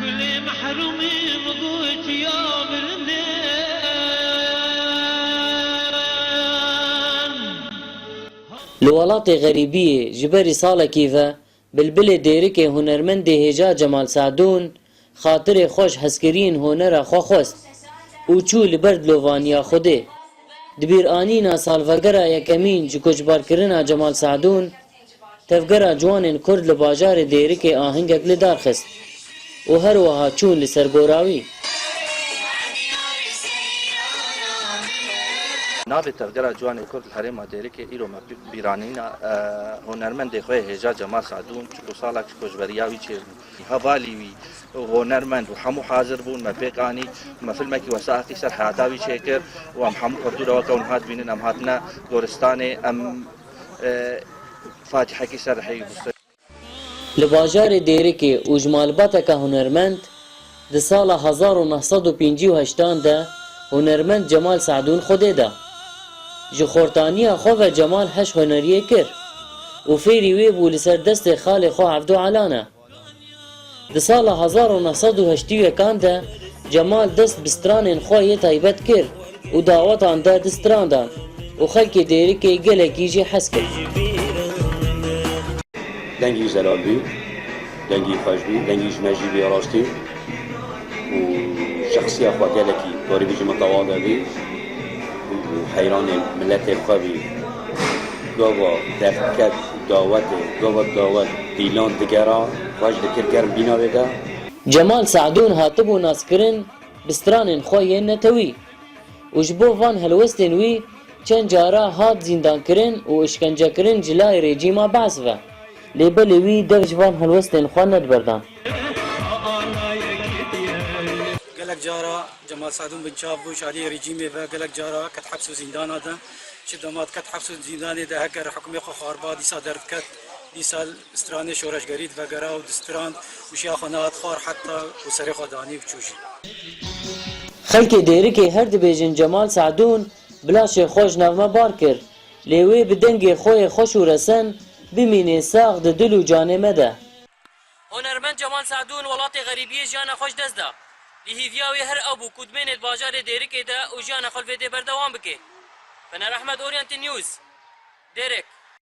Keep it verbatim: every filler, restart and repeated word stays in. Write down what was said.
Gulê mehrûmî min got ya bilinden. Li welatê xerîbiyê ji berî salekî ve Bilbilê Dêrikê hunermendê hêja Cemal Sadûn xatirê xwe ji hezkiriyên honera xwe xwest û çû li ber dilovaniya Xwedê. Di bîranîna salvegera yekemîn ji koçbarkirina Cemal Sadûn, Tevgera Ciwanên Kurd li bajarê Dêrikê ahengek li dar xist û her wiha çûn li ser gora wî. Navê Tevgera Ciwanê Kurd li herêma Dêrikê îro me bîranîna, e, hunermendê xwe yê hêja Cemal Sadûn, çil û salek ji koçberiya wî çêbû. Hevalî wî, hunermend û hemû hazir bûn, me pêk anî, me filmekî wesaiqî ser heyata wî çêkir û em hemû hevdû re weke hûn hat bînin, em hatine goristanê, em, e, fatîhekî ser rihê wî bixwin. Li bajarê Dêrikê û ji malbateke hunermend di sala hezar û neh sed û pêncî û heştan de hunermend Cemal Sadûn Xwedê da. Ji xortaniya xwe ve Cemal heş huneriyê kir û fêrî wê bû li ser destê xalê xwe Evdo Elane. Di sala hezar û neh sed û heştê û yekan de Cemal dest bi stranên xwe yê taybet kir û dawetan da di strandan û xelkê Dêrikê gelekî jê hez kir. Dengî zelal bî, dengî xweş bî, dengî ji me jî bê rastî û şexsiya xwe gelekî karî bî ji min tewa de bî û heyranê miletê xwe bî. Gava derket dawetê, gava dawet dîlan digera, xweş dikir germ bîna wê de. Cemal Sadûn hatibû naskirin bi stranên xwe yên netewî û ji bo van helwestên wî çend cara hat zîndankirin û îşkencekirin ji layê rejîma Bees ve. Lê belê wî dev ji van helwestên xwe nediberdan. Gelek cara Cemal Sadûn binçav bû ji aliyê rejîmê ve, gelek cara ket heps û zîndana de. Çi dema diket heps û zîndanê de, heger hukmê xwe xwarba, dîsa derdiket, dîsa stranê şoreşgerî divegera û distrand û jiya xwe nehat xwar heta ku serê xwe danî û çû jî. Xelkê Dêrikê her dibêjin Cemal Sadûn bi laşê xwe ji nav me bar kir, lê wê bi dengê xwe yê xweş û resen bimînê sax di dil û canê me de. Hunermend Cemal Sadûn welatê xerîbiyê jiyana xwe ji dest da. Lê hîviya wê her ew bû ku dimêne di bajarê Dêrikê de û jiyana xwe li vê dê berdewam bike. Fener Ehmed, Orientin News, Dêrik.